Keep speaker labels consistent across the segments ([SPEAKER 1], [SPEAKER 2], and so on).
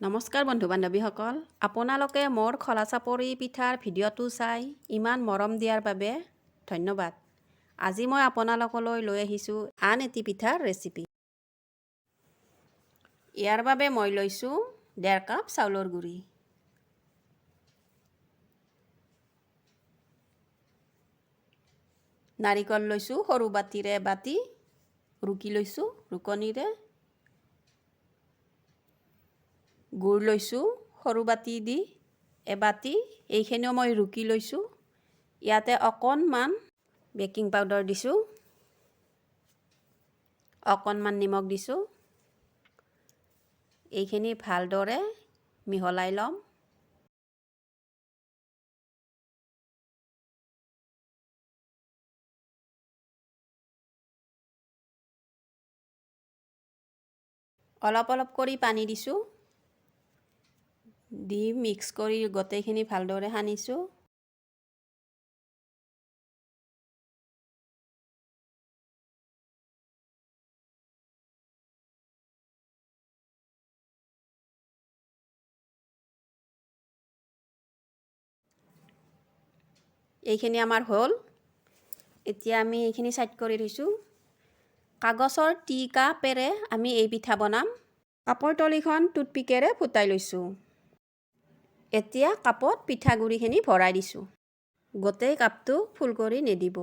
[SPEAKER 1] নমস্কাৰ বন্ধু বান্ধৱীসকল, আপোনালোকে মোৰ খোলা চাপৰি পিঠাৰ ভিডিঅ'টো চাই ইমান মৰম দিয়াৰ বাবে ধন্যবাদ। আজি মই আপোনালোকলৈ লৈ আহিছোঁ আন এটি পিঠাৰ ৰেচিপি। ইয়াৰ বাবে মই লৈছোঁ 1.5 কাপ চাউলৰ গুড়ি, নাৰিকল লৈছোঁ সৰু বাতিৰে বাতি, ৰুকি লৈছোঁ ৰুকনিৰে, গুড় লৈছোঁ সৰু বাতি দি এবাতি, এইখিনিও মই ৰুকি লৈছোঁ। ইয়াতে অকণমান বেকিং পাউডাৰ দিছোঁ, অকণমান নিমখ দিছোঁ। এইখিনি ভালদৰে মিহলাই ল'ম। অলপ অলপ কৰি পানী দিছোঁ, দি মিক্স কৰি গোটেইখিনি ভালদৰে সানিছোঁ। এইখিনি আমাৰ হ'ল। এতিয়া আমি এইখিনি ছাইড কৰি থৈছোঁ। কাগজৰ টি কাপেৰে আমি এই পিঠা বনাম। কাপৰ তলিখন টুথপিকেৰে ফুটাই লৈছোঁ। এতিয়া কাপত পিঠাগুড়িখিনি ভৰাই দিছোঁ। গোটেই কাপটো ফুল কৰি নিদিব।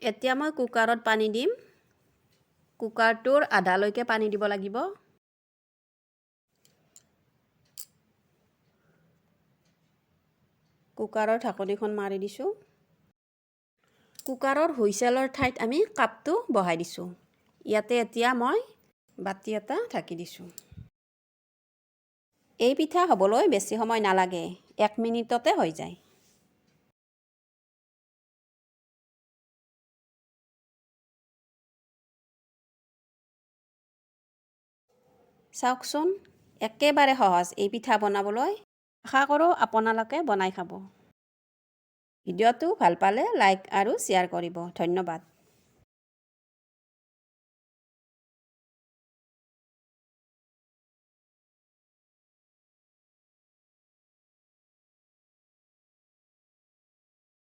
[SPEAKER 1] এতিয়া মই কুকাৰত পানী দিম। কুকাৰটোৰ আধালৈকে পানী দিব লাগিব। কুকাৰৰ ঢাকনিখন মাৰি দিছোঁ। কুকাৰৰ হুইচেলৰ ঠাইত আমি কাপটো বহাই দিছোঁ। ইয়াতে এতিয়া মই বাতি এটা ঢাকি দিছোঁ। এই পিঠা হ'বলৈ বেছি সময় নালাগে, 1 মিনিটতে হৈ যায়। চাওকচোন, একেবাৰে সহজ এই পিঠা বনাবলৈ। আশা কৰোঁ আপোনালোকে বনাই খাব। ভিডিঅ'টো ভাল পালে লাইক আৰু শ্বেয়াৰ কৰিব। ধন্যবাদ।